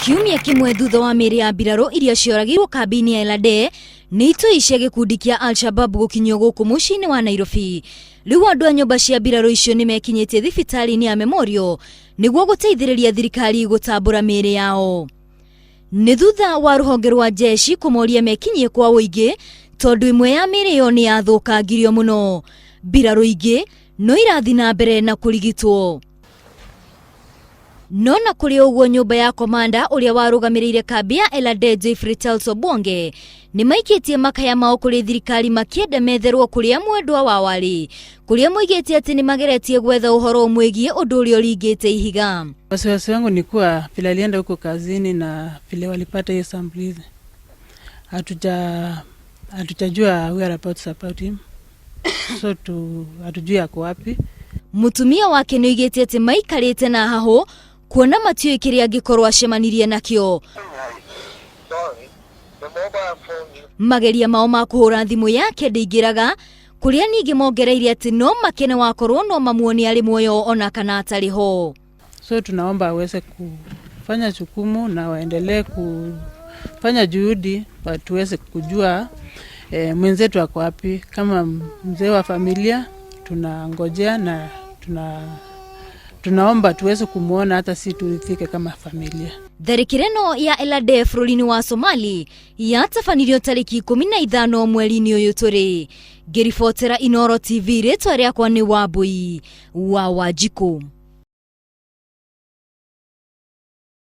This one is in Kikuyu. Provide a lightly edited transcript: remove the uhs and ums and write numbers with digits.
Kiumia kĩmwe thutha wa mĩĩrĩ ya mbirarũ iria cioragĩirwo kambĩ-inĩ ya Elade nĩ itoi cia gĩkundi kĩa Al-Shabab gũkinyio gũkũ mũciĩ-inĩ wa Nairobi. Rĩu andũ a nyũmba cia mbirarũ icio nĩ mekinyĩtie thibitarĩ-inĩ ya Memorial nĩguo gũteithĩrĩria thirikari gũtambũra mĩĩrĩ yao. Nĩ thutha wa rũhonge rwa jeshi kũmoria mekinyie kwa ũingĩ tondũ ĩmwe ya mĩĩrĩ ĩyo nĩ yathũkangirio mũno. Mbirarũ ingĩ no irathiĩ na mbere na kũrigitwo. No na kũrĩ ũguo nyũmba ya komanda ũrĩa warũgamĩrĩire kambĩ ya Elade Jeffrey Charles Obonge nĩ maikĩtie makaya mao kũrĩ thirikari makĩenda metherwo kũrĩa mwendwa wao arĩ kũrĩa moigĩte atĩ nĩ mageretie gwetha ũhoro ũmwĩgiĩ ũndũ ũrĩa ũringĩte ihiga. Wasiwasi wangu ni kuwa vile alienda huko kazini na vile walipata hiyo shambulizi, hatuja hatujajua whereabouts about him, so tu hatujui ako wapi. Mũtumia wake nĩ oigĩte atĩ maikarĩte na hahũ kuona matiũĩ kĩrĩa angĩkorwo acemanirie nakĩo. Mageria mao ma kũhũra thimũ yake ndĩingĩraga kũrĩa ningĩ mongereire atĩ no makene wakorwo no mamuone arĩ muoyo ona kana atarĩ ho. So tunaomba aweze kufanya jukumu na waendelee kufanya juhudi tuweze kujua mwenzetu ako wapi. Kama mzee wa familia tunangojea na tunaomba tuweze kumwona hata si turidhike kama familia. Tharĩkĩro ĩno ya Elade bũrũri-inĩ wa Somali yatabanirio tarĩki 15 mweri-inĩ ũyũ tũrĩ. Ngĩribotera Inooro TV rĩtwa rĩakwa nĩ Wambui wa Wanjikũ.